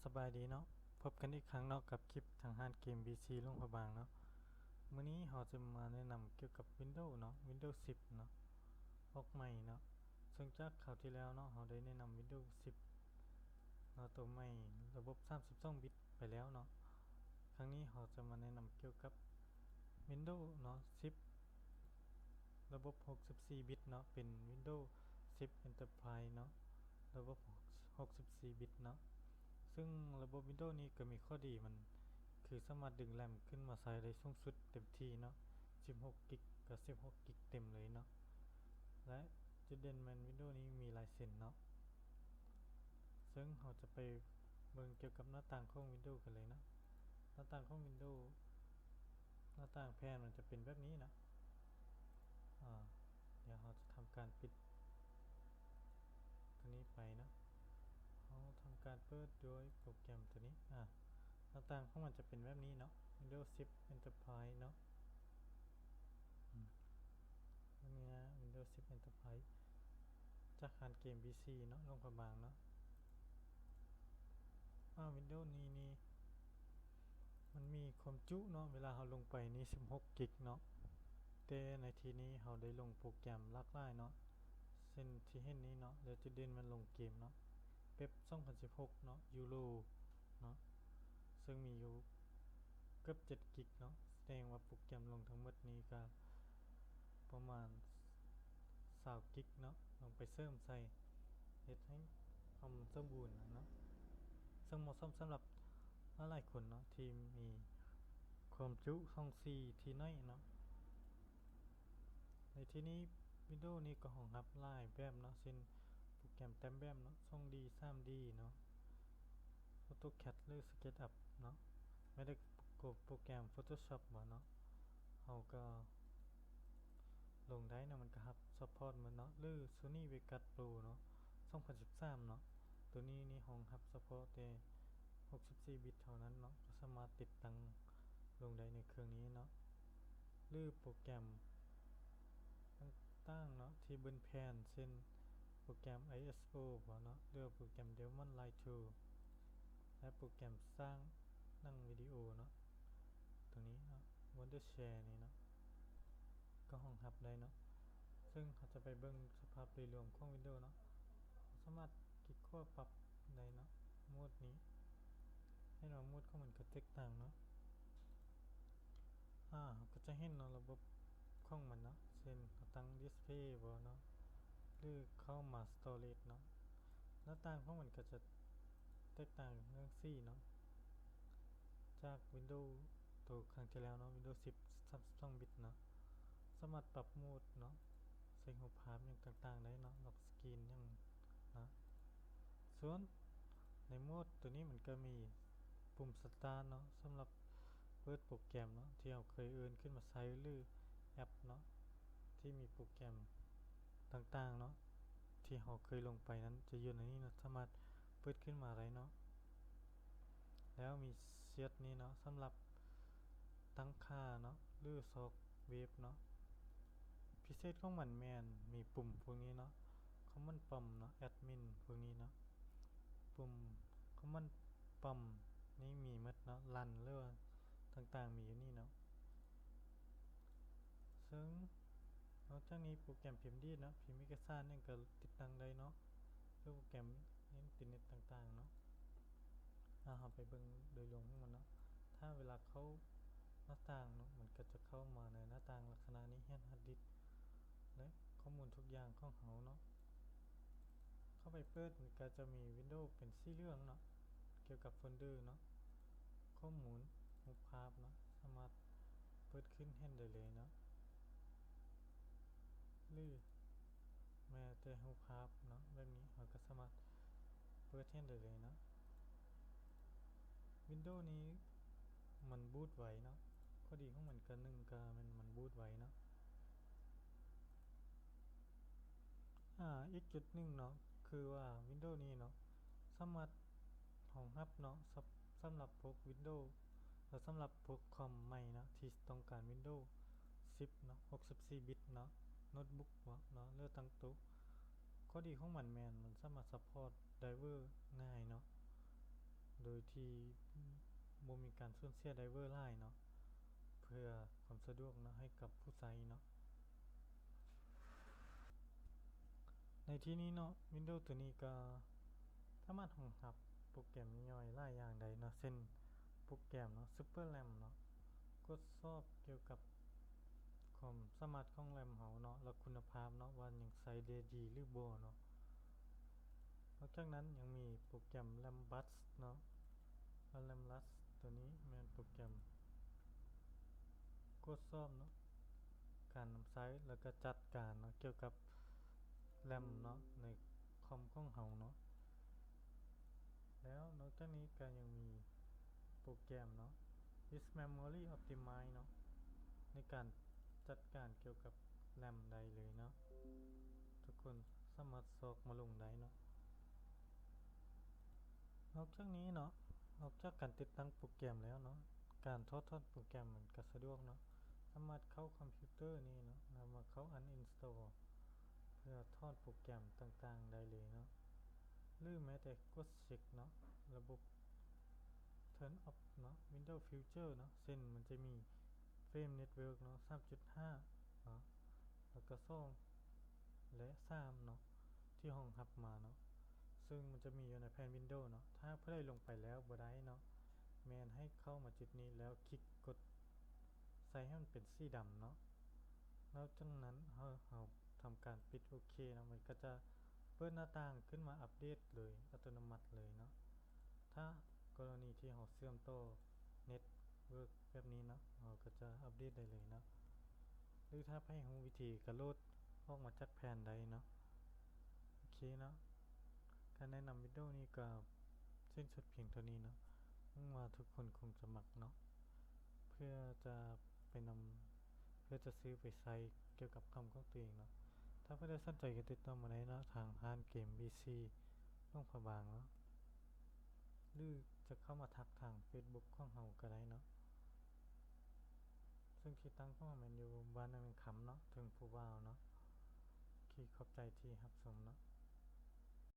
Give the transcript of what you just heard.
ສະບາຍດີເນາະ, ພົບກັນອີກຄັ້ງເນາະ ກັບຄລິບທາງຮ້ານເກມ ບີຊີ ຫຼວງພະບາງເນາະ. ມື້ນີ້ເຮົາຈະມາແນະນຳກ່ຽວກັບ Windows ເນາະ, Windows ສິບເນາະ, ອອກໃໝ່ເນາະ. ເຊິ່ງຈາກຄາວທີ່ແລ້ວເນາະ ເຮົາໄດ້ແນະນຳ Windows ສິບເນາະ ໂຕໃໝ່ ລະບົບສາມສິບສອງບິດໄປແລ້ວເນາະ. ຄັ້ງນີ້ເຮົາຈະມາແນະນຳກ່ຽວກັບ Windows ເນາະ ສິບ ລະບົບຫົກສິບສີ່ບິດເນາະ, ເປັນ Windows ສິບ Enterprise ເນາະ, ລະບົບຫົກສິບສີ່ບິດເນາະ. ເຊິ່ງລະບົບ Windows ນີ້ກໍມີຂໍ້ດີມັນ ຄືສາມາດດຶງ RAM ຂຶ້ນມາໃຊ້ໄດ້ສູງສຸດເຕັມທີ່ເນາະ, ສິບຫົກກິກ ກໍສິບຫົກກິກເຕັມເລີຍເນາະ. ແລະ ຈຸດເດັ່ນແມ່ນ Windows ນີ້ມີຫຼາຍເສັ້ນເນາະ. ເຊິ່ງເຮົາຈະໄປເບິ່ງກ່ຽວກັບໜ້າຕ່າງຂອງ Windows ກັນເລີຍເນາະ. ໜ້າຕ່າງຂອງ Windows ໜ້າຕ່າງແຜ່ນມັນຈະເປັນແບບນີ້ເນາະ. ອາ ດຽວເຮົາຈະທຳການປິດຕົວນີ້ໄປເນາະ. ເຮົາທຳການເປີດດ້ວຍໂປຣແກຣມຕົວນີ້. ອາ ໜ້າຕ່າງຂອງມັນຈະເປັນແບບນີ້ເນາະ, Windows ສິບ Enterprise ເນາະ. ອືມ ເບິ່ງນີ້ນະ, Windows ສິບ Enterprise ຈາກຮ້ານເກມ ບີຊີ ເນາະ, ຫຼວງພະບາງເນາະ. ອາ Windows ນີ້ນີ້ ມັນມີຄວາມຈຸເນາະ, ເວລາເຮົາລົງໄປນີ້ສິບຫົກກິກເນາະ, ແຕ່ໃນທີ່ນີ້ເຮົາໄດ້ລົງໂປຣແກຣມຫຼາກຫຼາຍເນາະ, ເຊັ່ນທີ່ເຫັນນີ້ເນາະ, ແລະ ຈຸດເດັ່ນແມ່ນລົງເກມເນາະ, ເປັບ ສອງພັນສິບຫົກເນາະ, Euro ເນາະ, ເຊິ່ງມີຢູ່ເກືອບເຈັດກິກເນາະ, ສະແດງວ່າໂປຣແກຣມລົງທັງໝົດນີ້ກະປະມານຊາວກິກເນາະ, ລົງໄປເສີມໃສ່ ເຮັດໃຫ້ຄວາມສົມບູນເນາະ, ເຊິ່ງເໝາະສົມສຳລັບຫຼາຍໆຄົນເນາະ ທີ່ມີຄວາມຈຸຊ່ອງສີ່ທີ່ໜ້ອຍເນາະ. ໃນທີ່ນີ້ Windows ນີ້ກໍຮອງຮັບຫຼາຍແບບເນາະ, ເຊັ່ນ ໂປຣແກຣມແຕ້ມແບບເນາະ, ສອງດີ ສາມດີເນາະ, AutoCAD ຫຼື SketchUp ເນາະ, ແມ້ແຕ່ໂປຣແກຣມ Photoshop ເນາະ, ເຮົາກໍລົງໄດ້ເນາະ, ມັນກໍຮັບ support ໝົດເນາະ, ຫຼື Sony Vegas Pro ເນາະ, ສອງພັນສິບສາມເນາະ. ໂຕນີ້ນີ້ຮອງຮັບສະເພາະແຕ່ຫົກສິບສີ່ບິດເທົ່ານັ້ນເນາະ, ກໍສາມາດຕິດຕັ້ງລົງໄດ້ໃນເຄື່ອງນີ້ເນາະ. ຫຼືໂປຣແກຣມຕ່າງໆເນາະ ທີ່ເບິ່ງແຜ່ນ ເຊັ່ນ ໂປຣແກຣມ ໄອເອສໂອ ເນາະ ຫຼືໂປຣແກຣມ Diamond Light Tool ແລະໂປຣແກຣມສ້າງໜັງວິດີໂອເນາະ ຕົວນີ້ເນາະ Wondershare ນີ້ເນາະ ກໍຮອງຮັບໄດ້ເນາະ. ເຊິ່ງເຮົາຈະໄປເບິ່ງສະພາບໂດຍລວມຂອງ Windows ເນາະ, ສາມາດຄລິກຂວາປັບໄດ້ເນາະ ໂໝດນີ້. ເຫັນວ່າໂໝດຂອງມັນກໍແຕກຕ່າງເນາະ. ອາ ເຮົາກໍຈະເຫັນເນາະ ລະບົບຂອງມັນເນາະ, ເຊັ່ນ ເຮົາຕັ້ງ Display ບໍເນາະ ຫຼືເຂົ້າມາ Storage ເນາະ. ໜ້າຕ່າງຂອງມັນກໍຈະແຕກຕ່າງເລື່ອງສີເນາະ ຈາກ Windows ໂຕຄັ້ງທີ່ແລ້ວເນາະ, Windows ສິບ ສາມສິບສອງບິດເນາະ. ສາມາດປັບໂໝດເນາະ, ໃສ່ຮູບພາບຫຍັງຕ່າງໆໄດ້ເນາະ, Lock Screen ຫຍັງເນາະ. ສ່ວນໃນໂໝດໂຕນີ້ມັນກໍມີປຸ່ມ Start ເນາະ, ສຳລັບເປີດໂປຣແກຣມເນາະ ທີ່ເຮົາເຄີຍເອີ້ນຂຶ້ນມາໃຊ້ ຫຼືແອັບເນາະ ທີ່ມີໂປຣແກຣມຕ່າງໆເນາະ ທີ່ເຮົາເຄີຍລົງໄປນັ້ນຈະຢູ່ໃນນີ້ເນາະ, ສາມາດເປີດຂຶ້ນມາໄດ້ເນາະ. ແລ້ວມີ Search ນີ້ເນາະ ສຳລັບຕັ້ງຄ່າເນາະ ຫຼືຊອກເວັບເນາະ. ພິເສດຂອງມັນແມ່ນມີປຸ່ມພວກນີ້ເນາະ, Command Prompt ເນາະ, Admin ພວກນີ້ເນາະ. ປຸ່ມ Command Prompt ນີ້ມີໝົດເນາະ, Run ຫຼືວ່າຕ່າງໆມີຢູ່ນີ້ເນາະ. ເຊິ່ງນອກຈາກນີ້ໂປຣແກຣມພິມດີດເນາະ, ພິມເອກະສານຫຍັງກໍຕິດຕັ້ງໄດ້ເນາະ, ຫຼືໂປຣແກຣມອິນເຕີເນັດຕ່າງໆເນາະ. ອາ ເຮົາໄປເບິ່ງໂດຍລວມຂອງມັນເນາະ. ຖ້າເວລາເຂົ້າໜ້າຕ່າງເນາະ, ມັນກໍຈະເຂົ້າມາໃນໜ້າຕ່າງລັກສະນະນີ້, ແຮນຮາດດິດ ແລະ ຂໍ້ມູນທຸກຢ່າງຂອງເຮົາເນາະ. ເຂົ້າໄປເປີດ ມັນກໍຈະມີ Windows ເປັນສີເຫຼືອງເນາະ, ກ່ຽວກັບໂຟນເດີເນາະ, ຂໍ້ມູນ, ຮູບພາບເນາະ, ສາມາດເປີດຂຶ້ນເຫັນໄດ້ເລີຍເນາະ ຫຼືແມ້ແຕ່ຮູບພາບເນາະ, ແບບນີ້ເຮົາກໍສາມາດເປີດເຫັນໄດ້ເລີຍເນາະ. Windows ນີ້ມັນບູດໄວເນາະ, ຂໍ້ດີຂອງມັນກໍໜຶ່ງກໍແມ່ນມັນບູດໄວເນາະ. ອາ ອີກຈຸດໜຶ່ງເນາະ ຄືວ່າ Windows ນີ້ເນາະ ສາມາດຮອງຮັບເນາະ ສຳ ສຳລັບພວກ Windows ແລະ ສຳລັບພວກຄອມໃໝ່ເນາະ ທີ່ຕ້ອງການ Windows ສິບເນາະ ຫົກສິບສີ່ບິດເນາະ, ໂນ້ດບຸກເນາະ ຫຼືຕັ້ງໂຕະ. ຂໍ້ດີຂອງມັນແມ່ນມັນສາມາດ support driver ງ່າຍເນາະ. ທີ່ບໍ່ມີການສູນເສຍໄດເວີຫຼາຍເນາະ ເພື່ອຄວາມສະດວກເນາະ ໃຫ້ກັບຜູ້ໃຊ້ເນາະ. ໃນທີ່ນີ້ເນາະ ວິນໂດໂຕນີ້ກໍສາມາດຮອງຮັບໂປຣແກຣມຍ່ອຍໆຫຼາຍຢ່າງໄດ້ເນາະ ເຊັ່ນໂປຣແກຣມເນາະ Super RAM ເນາະ ກວດສອບກ່ຽວກັບຄວາມສາມາດຂອງ RAM ເຮົາເນາະ ແລະ ຄຸນນະພາບເນາະ ວ່າຍັງໃຊ້ໄດ້ດີຫຼືບໍ່ເນາະ. ນອກຈາກນັ້ນຍັງມີໂປຣແກຣມ RAM Bus ເນາະ ແລະ RAM Rush ໂຕນີ້ແມ່ນໂປຣແກຣມກວດສອບເນາະ ການນຳໃຊ້ ແລະ ກະຈັດການເນາະ ກ່ຽວກັບ RAM ເນາະ ໃນຄອມຂອງເຮົາເນາະ. ແລ້ວນອກຈາກນີ້ກະຍັງມີໂປຣແກຣມເນາະ Disk Memory Optimize ເນາະ ໃນການຈັດການກ່ຽວກັບ RAM ໄດ້ເລີຍເນາະ. ທຸກຄົນສາມາດຊອກມາລົງໄດ້ເນາະ. ນອກຈາກນີ້ເນາະ ນອກຈາກການຕິດຕັ້ງໂປຣແກຣມແລ້ວເນາະ ການຖອດຖອນໂປຣແກຣມມັນກະສະດວກເນາະ ສາມາດເຂົ້າຄອມພິວເຕີນີ້ເນາະ ແລ້ວມາເຂົ້າ Uninstall ເພື່ອຖອນໂປຣແກຣມຕ່າງໆໄດ້ເລີຍເນາະ ຫຼືແມ້ແຕ່ກວດເຊັກເນາະ ລະບົບ Turn off ເນາະ Windows Feature ເນາະ ເຊັ່ນມັນຈະມີ Frame Network ເນາະ ສາມຈຸດຫ້າ ເນາະ ແລ້ວກໍສອງ ແລະ ສາມເນາະ ທີ່ຮອງຮັບມາເນາະ ເຊິ່ງມັນຈະມີຢູ່ໃນແຜ່ນ Windows ເນາະ. ຖ້າຜູ້ໃດລົງໄປແລ້ວບໍ່ໄດ້ເນາະ ແມ່ນໃຫ້ເຂົ້າມາຈຸດນີ້ ແລ້ວຄລິກກົດໃສ່ໃຫ້ມັນເປັນສີດຳເນາະ. ແລ້ວຈາກນັ້ນເຮົາ ເຮົາທຳການປິດໂອເຄເນາະ ມັນກໍຈະເປີດໜ້າຕ່າງຂຶ້ນມາອັບເດດເລີຍ ອັດຕະໂນມັດເລີຍເນາະ. ຖ້າກໍລະນີທີ່ເຮົາເຊື່ອມຕໍ່ Network ແບບນີ້ເນາະ ເຮົາກໍຈະອັບເດດໄດ້ເລີຍເນາະ ຫຼືຖ້າໃຜຮູ້ວິທີກະໂຫຼດອອກມາຈາກແຜ່ນໄດ້ເນາະ. ໂອເຄເນາະ ການແນະນຳ Windows ນີ້ກໍສິ້ນສຸດພຽງເທົ່ານີ້ເນາະ. ຫວັງວ່າທຸກຄົນຄົງຈະມັກເນາະ ເພື່ອຈະໄປນຳ ເພື່ອຈະຊື້ໄປໃຊ້ກ່ຽວກັບຄອມຂອງຕົວເອງເນາະ. ຖ້າຜູ້ໃດສົນໃຈກໍຕິດຕໍ່ມາໄດ້ເນາະ ທາງຮ້ານເກມ BC ຫຼວງພະບາງເນາະ ຫຼືຈະເຂົ້າມາທັກທາງ Facebook ຂອງເຮົາກໍໄດ້ເນາະ ເຊິ່ງທີ່ຕັ້ງຂອງເຮົາແມ່ນຢູ່ບ້ານນາແມງຄຳເນາະ ເທິງພູບ່າວເນາະ. ໂອເຄ ຂອບໃຈທີ່ຮັບຊົມເນາະ.